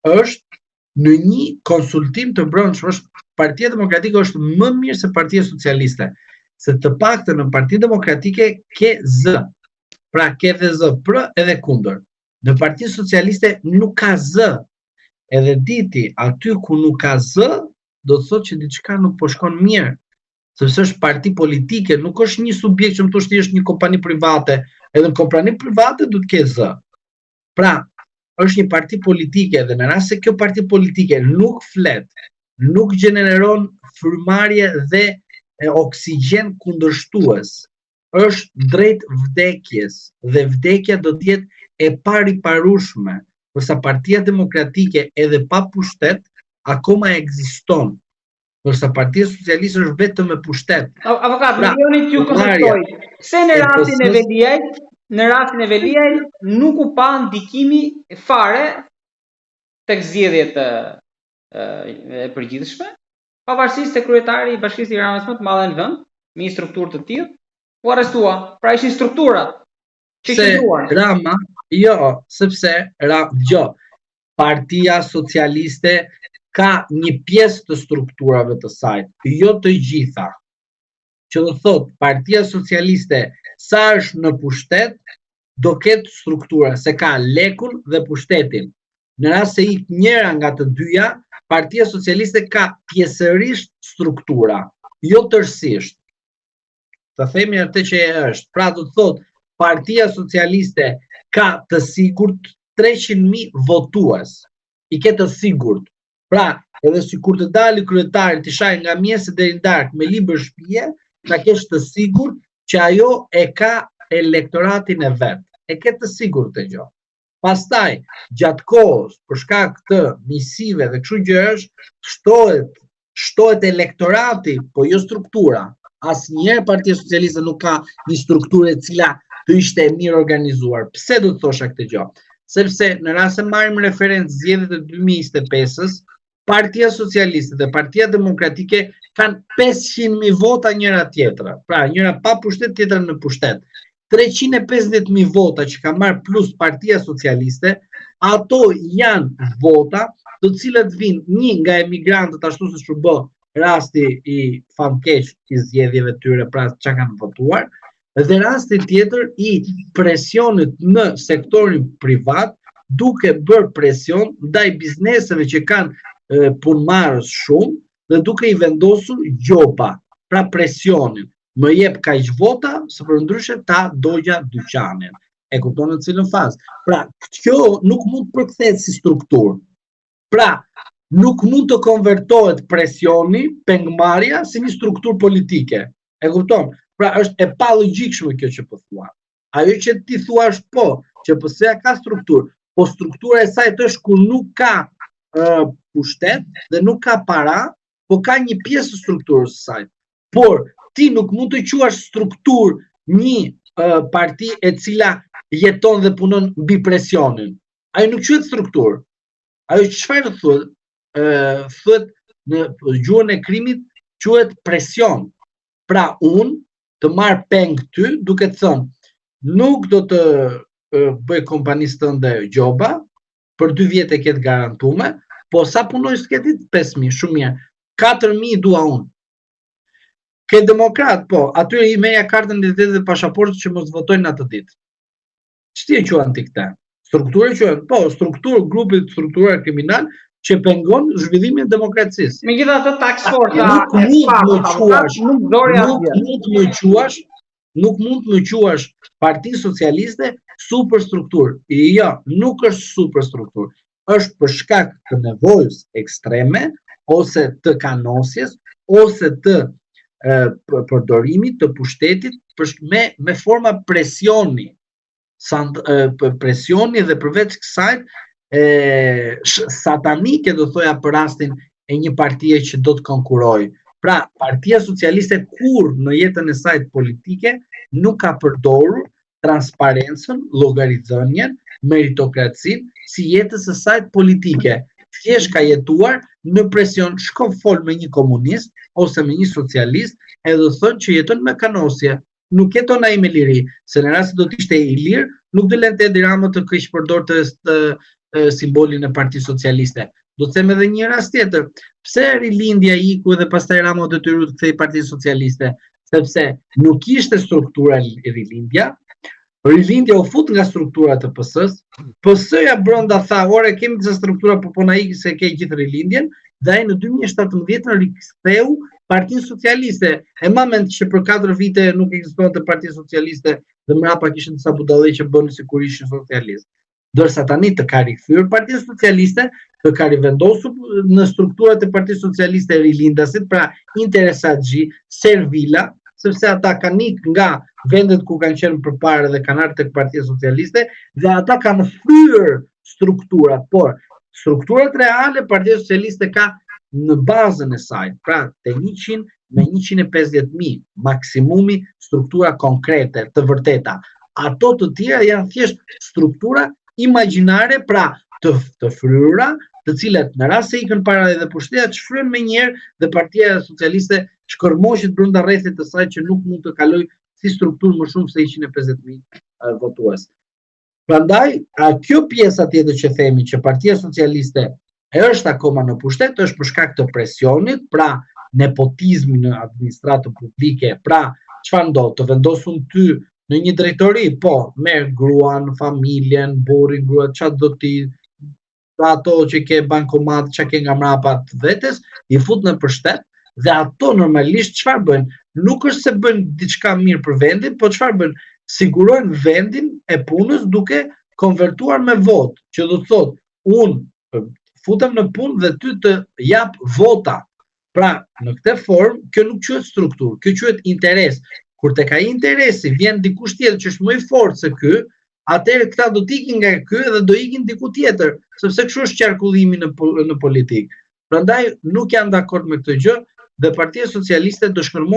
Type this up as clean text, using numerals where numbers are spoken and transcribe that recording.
Është në një konsultim të brendshëm, është Partia Demokratike është më mirë se Partia Socialiste, se të paktën në Partinë Demokratike ke zë. Pra ke dhe zë pro edhe kundër. Në Partinë Socialiste nuk ka zë. Edhe di ti, aty ku nuk ka zë, do të thotë që diçka nuk po shkon mirë, sepse është parti politike, nuk është një subjekt që më thosh ti është një kompani private, edhe në kompani private do të ketë zë. Pra, është një parti politike dhe në rast se kjo parti politike nuk flet, nuk gjeneron frymëmarrje dhe e, oksigjen kundërshtues, është drejt vdekjes dhe vdekja do të jetë e pariparueshme, ndërsa Partia Demokratike edhe pa pushtet akoma ekziston, ndërsa Partia Socialiste është vetëm me pushtet. Avokat, pra, më lejoni t'ju konsultoj. Pse në rastin e Veliajt, në rastin e Veliajt nuk u pa ndikimi fare tek zgjedhjet e, e përgjithshme, pavarësisht se kryetari i Bashkisë së Tiranës më të madhe në vend, me një strukturë të tillë, u arrestua. Pra ishin strukturat që qëndruan. Rama, jo, sepse ra, jo, Partia Socialiste ka një pjesë të strukturave të saj, jo të gjitha. Që do thotë, Partia Socialiste sa është në pushtet, do ketë struktura, se ka lekun dhe pushtetin. Në rast se ik njëra nga të dyja, Partia Socialiste ka pjesërisht struktura, jo tërësisht. Të themi atë që është. Pra do të thotë, Partia Socialiste ka të sigurt 300.000 votues. I ke të sigurt. Pra, edhe sikur të dali kryetari të shajë nga mëngjesi deri në darkë me libër shtëpie, ta kesh të sigurt që ajo e ka elektoratin e vet. E ke të sigurt këtë gjë. Pastaj, gjatë kohës, për shkak të miqësive dhe kështu gjërash, shtohet shtohet elektorati, po jo struktura. Asnjëherë Partia Socialiste nuk ka një strukturë e cila të ishte e mirë organizuar. Pse do të thosha këtë gjë? Sepse në rast se marrim referencë zgjedhjet e 2025-s, Partia Socialiste dhe Partia Demokratike kanë 500.000 vota njëra tjetra. Pra, njëra pa pushtet, tjetra në pushtet. 350.000 vota që ka marrë plus Partia Socialiste, ato janë vota të cilat vijnë një nga emigrantët ashtu siç u bë rasti i famkeq i zgjedhjeve tyre, pra ça kanë votuar, dhe rasti tjetër i presionit në sektorin privat, duke bërë presion ndaj bizneseve që kanë punëmarrës shumë dhe duke i vendosur gjoba, pra presionin. Më jep kaq vota, se përndryshe ta dogja dyqanin. E kupton në cilën fazë. Pra, kjo nuk mund të përkthehet si strukturë. Pra, nuk mund të konvertohet presioni, pengmarrja si një strukturë politike. E kupton? Pra, është e palogjikshme kjo që po thua. Ajo që ti thua është po, që PS-ja ka strukturë, po struktura e saj është kur nuk ka uh, pushtet dhe nuk ka para, po ka një pjesë të strukturës së saj. Por ti nuk mund të quash strukturë një uh, parti e cila jeton dhe punon mbi presionin. Ajo nuk quhet strukturë. Ajo çfarë thuhet? Ë thuhet në gjuhën e krimit quhet presion. Pra unë të marr peng ty duke të thënë nuk do të bëj kompanisë tënde gjoba, për dy vjet e ke të garantume, po sa punonjës ke ti? 5.000, shumë mirë. 4.000 dua unë. Ke demokrat, po, atyre i merrja kartën e identitetit dhe pashaportën që mos votojnë atë ditë. Ç'ti e quan ti këtë? Strukturë e quan? Po, strukturë grupi të strukturuar kriminal që pengon zhvillimin e demokracisë. Megjithatë task forca nuk mund të më quash, nuk nuk mund të më quash, nuk mund të më quash Partinë Socialiste superstrukturë. Jo, nuk është superstrukturë. Është për shkak të nevojës ekstreme ose të kanosjes ose të e, përdorimit të pushtetit për, me me forma presioni sand, e, presioni dhe përveç kësaj e satanike do thoja për rastin e një partie që do të konkurrojë. Pra, Partia Socialiste kurrë në jetën e saj politike nuk ka përdorur transparencën, llogaridhënien, meritokracinë si jetës së saj politike. Thjesht ka jetuar në presion, shko fol me një komunist ose me një socialist, edhe do thonë që jeton me kanosje. Nuk jeton ai me liri, se në rast se do të ishte i lirë, nuk do lente Edi Rama të keqpërdorte të simbolin e Partisë Socialiste. Do të them edhe një rast tjetër. Pse Rilindja iku dhe pastaj Rama u detyru të kthejë Partinë Socialiste? Sepse nuk ishte struktura Rilindja, Rilindja u fut nga strukturat e PS-s, PS-ja brenda tha, ore kemi disa struktura po po na ikë se ke gjithë Rilindjen, dhe ai në 2017 riktheu Partinë Socialiste. E mban mend që për 4 vite nuk ekzistonte Partia Socialiste dhe mrapa kishin disa budallë që bënin sikur ishin socialistë. Ndërsa tani të ka rikthyer Partinë Socialiste, të ka rivendosur në strukturat e Partisë Socialiste rilindasit, pra interesaxhi, servila, sepse ata kanë ikë nga vendet ku kanë qenë përpara dhe kanë ardhur tek Partia Socialiste dhe ata kanë fryrë strukturat, por strukturat reale Partia Socialiste ka në bazën e saj, pra te 100 me 150.000 maksimumi struktura konkrete të vërteta. Ato të tjera janë thjesht struktura imagjinare, pra të, të fryra, të cilat në rast se ikën para edhe pushteti, shfryhen menjëherë dhe Partia Socialiste shkërmoqet brenda rrethit të saj që nuk mund të kalojë si strukturë më shumë se 150.000 votues. Prandaj, a kjo pjesa tjetër që themi që Partia Socialiste është akoma në pushtet është për shkak të presionit, pra nepotizmi në administratën publike, pra çfarë ndodh, të vendos unë ty në një drejtori, po, merr gruan, familjen, burrin, gruan, çfarë do ti, pra ato që ke bankomat, që ke nga mrapa të vetes, i fut në pushtet, dhe ato normalisht çfarë bëjnë? Nuk është se bëjnë diçka mirë për vendin, po çfarë bëjnë? Sigurojnë vendin e punës duke konvertuar me votë, që do të thotë, unë futem në punë dhe ty të jap vota. Pra, në këtë formë, kjo nuk quhet strukturë, kjo quhet interes. Kur tek ai interesi vjen dikush tjetër që është më i fortë se ky, atëherë këta do të ikin nga ky dhe do ikin diku tjetër, sepse kështu është qarkullimi në në politikë. Prandaj nuk jam dakord me këtë gjë dhe Partia Socialiste do shkërmoqet.